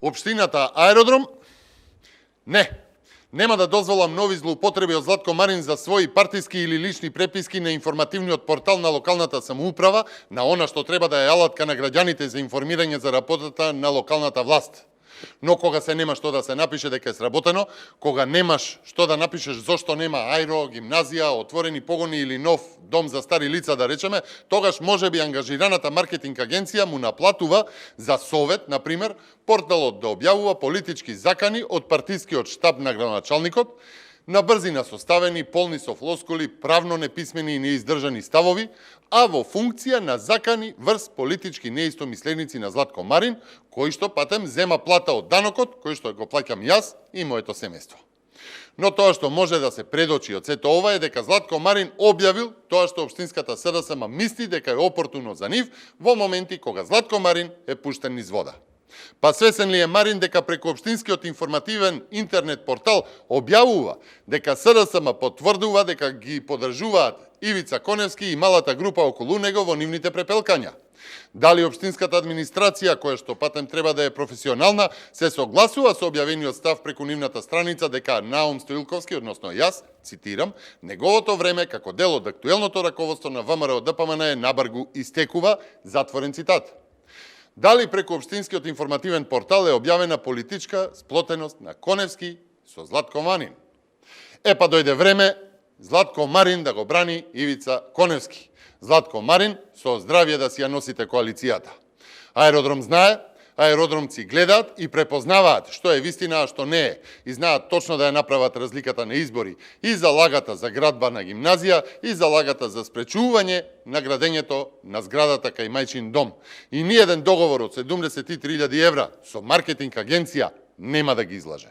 Општината Аеродром, нема да дозволам нови злоупотреби од Златко Марин за своји партиски или лични преписки на информативниот портал на локалната самоуправа, на она што треба да е алатка на граѓаните за информирање за работата на локалната власт. Но кога се нема што да се напише дека е сработено, кога немаш што да напишеш зошто нема аеро, гимназија, отворени погони или нов дом за стари лица, да речеме, тогаш можеби ангажираната маркетинг агенција му наплатува за совет, например, порталот да објавува политички закани од партискиот штаб на градоначалникот, на брзина составени, полни со флоскули, правно неписмени и неиздржани ставови, а во функција на закани врз политички неистомисленици на Златко Марин, кој што патем зема плата од данокот, кој што го плаќам јас и моето семејство. Но тоа што може да се предочи од сето ова е дека Златко Марин објавил тоа што општинската СДСМ мисли дека е опортуно за нив во моменти кога Златко Марин е пуштен низ вода. Па свесен ли е Марин дека преку општинскиот информативен интернет портал објавува дека СДСМ потврдува дека ги подржуваат Ивица Коневски и малата група околу него во нивните препелкања? Дали општинската администрација, која што патем треба да е професионална, се согласува со објавениот став преку нивната страница дека Наум Стоилковски, односно јас, цитирам, неговото време како дел од актуелното раководство на ВМРО ДПМН набргу истекува, затворен цитат. Дали преку општинскиот информативен портал е објавена политичка сплотеност на Коневски со Златко Марин? Па дојде време Златко Марин да го брани Ивица Коневски. Златко Марин, со здравје да си ја носите коалицијата. Аеродром знае, аеродромци гледаат и препознаваат што е вистина, а што не е. И знаат точно да ја направат разликата на избори. И за лагата за градба на гимназија, и за лагата за спречување на градењето на зградата кај мајчин дом. И ниеден договор од 73.000 евра со маркетинг агенција нема да ги излаже.